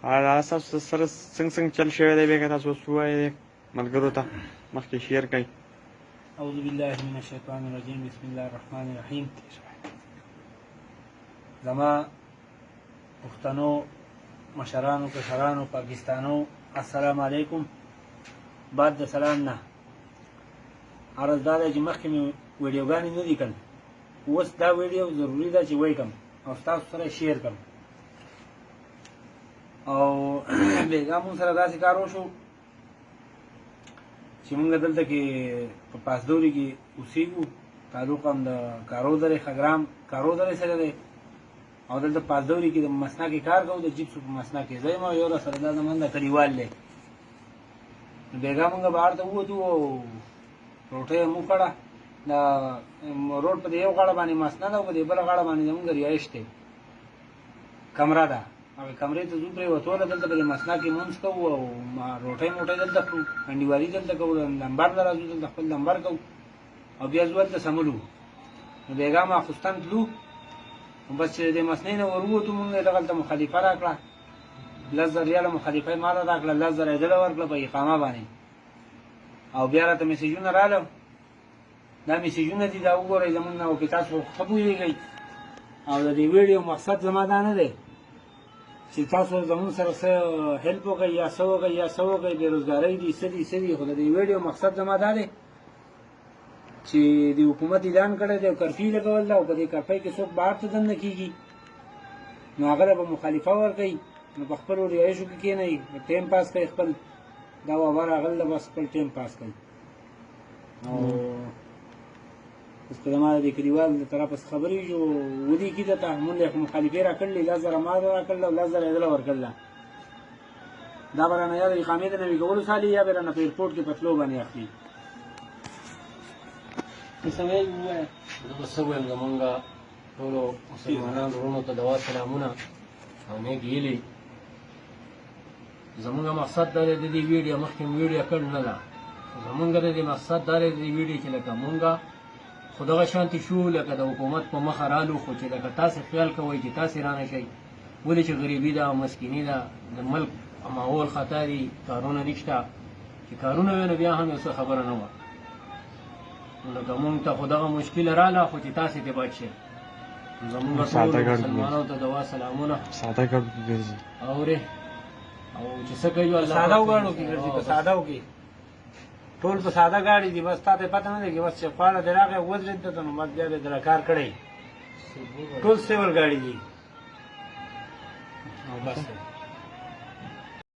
دا ستاسو سره څنګه څنګه چل شوی دی، بیا که تاسو اوس ووایئ ملګرو ته مخکې شیر کړئ. اعوذ بالله من الشیطان الرجیم، بسم الله الرحمن الرحیم. زما پښتنو مشرانو، کشرانو، پاکستانو، السلام علیکم. بعد د سلام نه عرض دا دی چې مخکې مې ویډیوګانې نه دي کړل، اوس دا ویډیو ضروري ده چې ویې کړم او ستاسو سره شیر کړم. او بېګا مونږ سره داسې کار وشو چې مونږ دلته کې په پاسدوري کې اوسېږو، تعلق هم د کارو درې خګرام کارو درې سره دی، او دلته پاسدوري کې د مسنا کې کار کوو، د جیپسو په مسنا کې زه یم او یو را سره دا زمونږ د کلیوال دی. نو بېګا مونږ بهر ته ووتو او روټۍ هم وخوړه. دا روډ په دې یو غاړه باندې مسنا ده او په دې بله غاړه باندې زمونږ رهایش دی، کمره ده. هغه کمرې ته ځو پرېوتو له دلته په دې مسنا کې لمونځ کوو او روټۍ موټۍ دلته خورو، انډیوالي دلته کوو، لمبر له راځو دلته خپل لمبر کوو او بیا ځو هلته سملو. نو بېګا ماخوستن تلو، نو بس چې د دې مسنې نه ور ووتو مونږ یې دغلته مخالفه راکړه، 10,000 ریاله مخالفه یې ماله راکړه، 10,000 یې دله ورکړه په اقامه باندې. او بیا راته میسجونه راله، دا میسجونه دي، دا وګورئ زمونږ نه او پرې تاسو ښه پوهېږئ. او د دې ویډیو مقصد زما دا نه دی چې تاسو زمونږ سره څه هیلپ وکړئ یا څه وکړئ یا څه وکړئ، بېروزګارۍ دي څه دي څه دي، خو د دې ویډیو مقصد زما دا دی چې د حکومت اعلان کړی دی او کرفیو لګول ده او په دې کرفۍ کې څوک بهر ته دننه کېږي نو هغه له به مخالفه ورکوي، نو په خپلو رهایشو کې کښېنئ، ټایم پاس کوئ، خپل دا وبا راغله ده بس خپل ټایم پاس کوئ. او اوس که زما د دې کلیوال د طرفه څه خبرې وي چې ولیکي درته، مونږ یې خو مخالفې راکړلې، 10,000 ما راکړله او 10,000 یې دله ورکړله. دا به رانه یا د اقامې د نوي کولو سالي یا به رانه په ایرپورټ کې په تلو باندې اخلي. څه وایې ووایه؟ زه به څه ووایم، زمونږ ټولو مسلمانانو وروڼو ته دوا سلامونه او نیک هیلې. زمونږ مقصد دا دی د دې ویډیو مخکې مو ویډیو کړې نه ده، زمونږ د دې مقصد دا دی د دې ویډیو چې لکه مونږ خو دغه شانتې شو لکه د حکومت په مخه رالو، خو چې لکه تاسې خیال کوئ چې تاسې رانه شئ، ولې چې غریبي ده، مسکیني ده، د ملک ماحول خطا دي، کارونه نشته، چې کارونه وي نو بیا هم یو څه خبره نه وه. نو لکه مونږ ته خو دغه مشکل راله، خو چې تاسې ترې بچ شئ. زمونږ ټولو مسلمانانو ته دوا سلامونه. ساده ګاډو کې ګرځي اورې او چې څه کوي الله ساده ګاډو کې ګرځي، په ساده کې ټول په ساده ګاډي دي، بس تاته پته نه لګي، بس چې خواړه دې راغی ودرېد ته نو بس بیا به درا کار کړی، ټول سیول ګاډي دي او بس.